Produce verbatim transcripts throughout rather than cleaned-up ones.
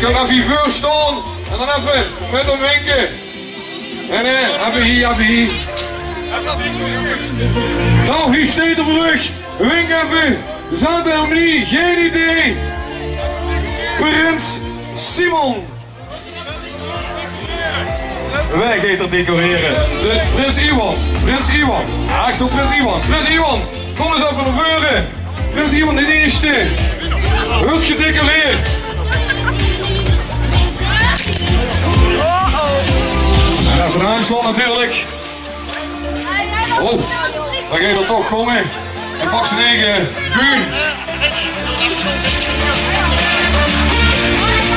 Kómp effe hie veur staon en dan effe mit häöm winke. Nae, nae, effe hie, effe hie. Noe, hie steit 'r veur uch. Wink effe. Zaate harmonie, gein idee. Prins Simon. Wae geit 'r decorere? De prins Iwan. Prins Iwan. Ach, zoe, prins Iwan. Prins Iwan, kóm ins effe nao veure. Prins Iwan d'n Ierste. Wuuert gedecoreerd. En effe aanslaon natuurlik. Oh, dan geit 'r toch kómme. En pak zien eige bühne.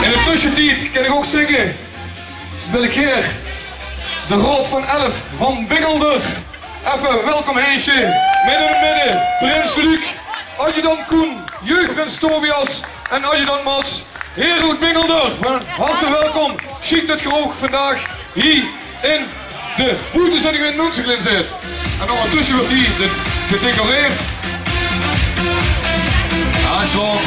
In de tössetied kin ich ouch zègke, wil ich hie de Raod van Elf van Bingelder effe welkom heite. Mit in 't midde prins Luc, adjudant Koen, jeugdprins Tobias en adjudant Mats. Here oet Bingelder, van harte welkom. Sjiek det geer ouch vandaag hie in de boetezitting in Munstergelaen zeet. En óngertösse wuuert hie de, gedecoreerd. Aanslaon.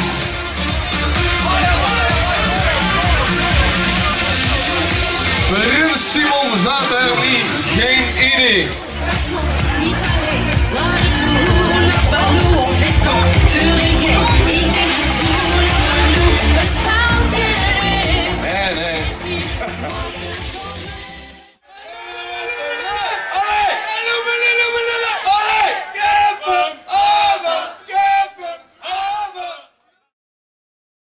Prins Simon zaate harmonie, gein idee.